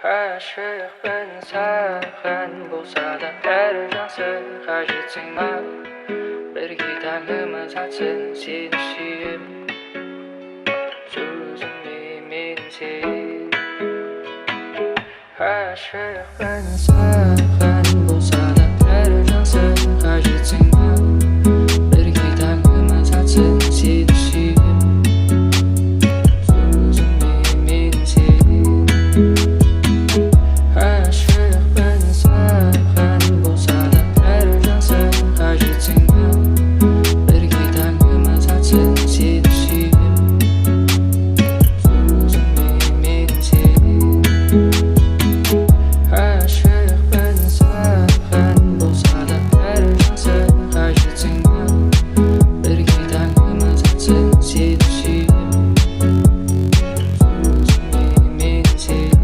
Ғашықпын саған, болса да бәрі жақсы. Қажетсің маған, бірге таңымыз атсын. Сені сүйемін, сөзіме мен сен. Ғашықпын саған, болса да бәрі жақсы. Қажетсің маған, бірге таңымыз атсын. Сені сүйемін, сөзіме мен сен. Ғашықпын саған, болса да бәрі жақсы. Қажетсің маған, бірге таңымыз атсын. Сені сүйемін, сөзіме мен сен. Ғашықпын саған, болса да бәрі жақсы. Қажетсің маған, бірге таңымыз атсын. Сені сүйемін, сөзіме мен сен.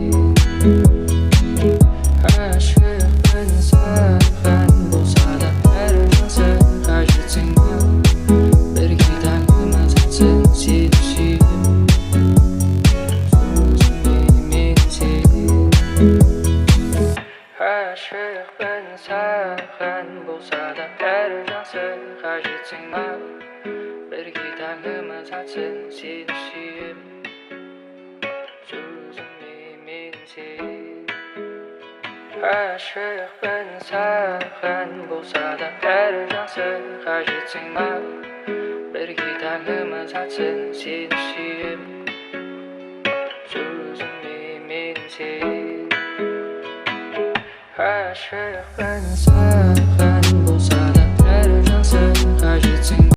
Ғашықпын саған, болса да бәрі жақсы. Қажетсің маған, бірге таңымыз атсын. Сені сүйемін, сөзіме мен сен. Ғашықпын саған, болса да бәрі жақсы. Қажетсің маған, бірге таңымыз атсын. Сені сүйемін, сөзіме мен сен. Ғашықпын саған, болса да бәрі жақсы. Қажетсің маған, бірге таңымыз атсын. Сені сүйемін, сөзіме мен сен. Ғашықпын саған.